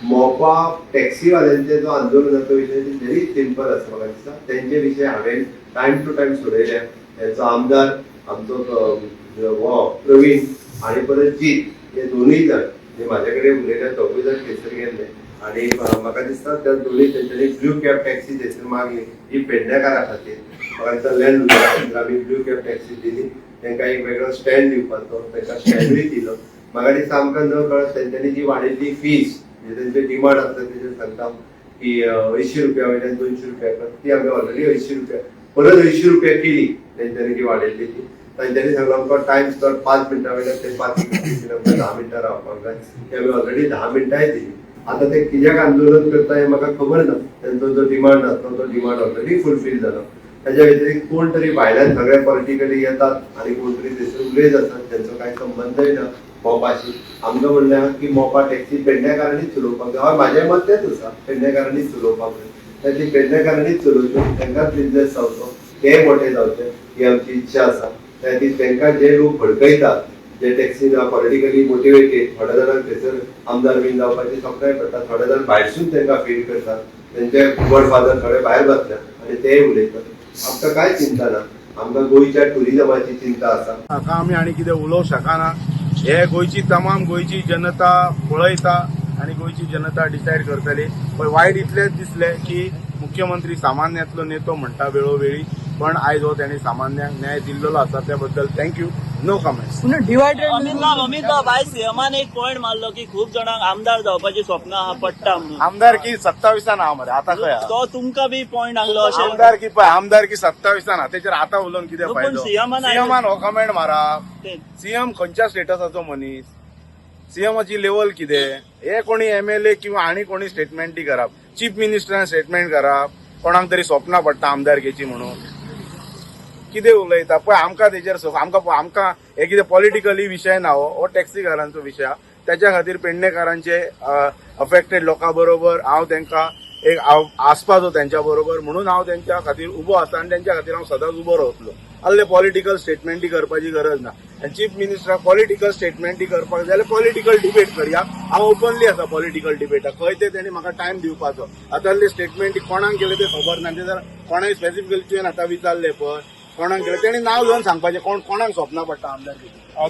मोपा टॅक्सीवाल्यांचे जो आंदोलनाचो विशय very simple आसा. म्हाका दिसता तेंचे विशय हांवें टायम टू टायम सोडयले. तेंचो आमदार आमचो हो प्रवीण आनी परत जीत हे दोनूय जाण जे म्हाजे कडेन उलयले, दोगूय जाण थंयसर गेल्ले आनी म्हाका दिसता त्या दोनूय तेंच्यांनी ब्ल्यू कॅब टॅक्सी थंयसर मागली ही पेडणेकारा खातीर. म्हाका दिसता लँड खातीर आमी ब्ल्यू कॅब टॅक्सी दिली. तांकां एक वेगळो स्टँड दिवपाचो, तांकां स्टँडूय दिलो. म्हाका दिसता आमकां न कळत तेंच्यांनी जी वाडयल्ली फीस, म्हणजे तेंचे डिमांड आसता तेजेर सांगता की 80 रुपया वयल्यान 200 रुपया कर, ती आमी ऑलरेडी 80 रुपया परत 80 रुपया केली. तेंच्यांनी जी वाडयल्ली ती तांच्यांनी सांगलो आमकां टायम स्लॉट 5 मिनटां वयल्यान ते 5 मिनटां आमकां 10 मिनटां रावपाक जाय. ती आमी ऑलरेडी 10 मिनटांय दिली. आतां ते कित्याक आंदोलन करता हें म्हाका खबर ना. तेंचो जो डिमांड आसलो तो डिमांड ऑलरेडी फुलफील जालो. त्याच्या व्यतिरिक्त कोण तरी भायल्यान सगळे पॉलिटिकली येतात आनी कोण तरी थंयसर उलयत आसात, तेंचो कांय संबंदय ना मोपाशी. आमकां म्हणलें आहा की मोपा टॅक्सी पेडणेकारांनीच चलोवपाक जाय. हय, म्हाजें मत तेंच आसा, पेडणेकारांनीच चलोवपाक जाय. ती पेडणेकारांनीच चलोवच्यो, तांकांच बिजनेस जावचो, ते मोठे जावचे ही आमची इच्छा आसा. त्या खातीर तांकां जे लोक भडकयतात, जे टॅक्सी पॉलिटिकली मोटिवेटेड, थोड्या जाणांक थंयसर आमदार बीन जावपाची सपनाय पडटा. थोडे जाण भायरसून तांकां फीड करतात. तेंचे गॉडफादर थोडे भायर बसल्यात आनी तेय उलयतात. आमकां कांय चिंता ना. आमकां गोंयच्या टुरिजमाची चिंता आसा. हाका आमी आनी कितें उलोवंक शकना. हे गोंयची, तमाम गोंयची जनता पळयता आनी गोंयची जनता डिसायड करतली. पण वायट इतलेंच दिसलें की मुख्यमंत्री सामान्यांतलो नेतो म्हणटा वेळोवेळी, पण आयज हो तेणी सामान्यांक न्याय दिल्लो आसा. त्या बद्दल thank you, no comments. Divided Amit बाब, अमित बाब, आयज सीएमान एक पॉयंट मारलो की खूब जाणांक आमदार जावपाची स्वप्न आहा पडटा म्हणून. आमदार की 27 आहा मरे, आतां खंय आहा? तो तुमकां बी पॉयंट आहलो अशें. आमदार की पळय, आमदार की 27 आहा, तेचेर आतां उलोवन कितें पण फायदो? CM न सीएमान हो कमेंट मारप? तेच. सीएम खंयच्या स्टेटसाचो मनीस? सीएमाची लेवल कितें? हे कोणी एमएलए किंवा आनी कोणी स्टेटमेंटी करप, चीफ मिनिस्टरान स्टेटमेंट करप, कोणाक तरी स्वप्नां पडटा आमदारकेची म्हणून, कितें उलयता पळय. आमकां तेजेर आमकां आमकां हे कितें पॉलिटिकली विशय ना. हो हो टॅक्सीकारांचो विशय आहा. त्याच्या खातीर पेडणेकारांचे अफेक्टेड लोकां बरोबर हांव तांकां एक हांव आसपाचो तेंच्या बरोबर म्हणून हांव तेंच्या खातीर उबो आसा आनी तेंच्या खातीर हांव सदांच उबो रावतलो. आहले पॉलिटिकल स्टेटमेंटी करपाची गरज ना. आनी चीफ मिनिस्टराक पॉलिटिकल स्टेटमेंटी करपाक जाय जाल्यार पॉलिटिकल डिबेट करया. हांव ओपनली आसा पॉलिटिकल डिबेटाक. खंय ते तेणी म्हाका टायम दिवपाचो. आतां स्टेटमेंट कोणाक केले ते खबर ना. ते जर कोणाक स्पेसिफिकली तुवें आतां विचारले पळय कोणाक केले, तेणी नांव घेवन सांगपाचें कोण कोणाक स्वप्नां पडटा आमदारकी. ओके.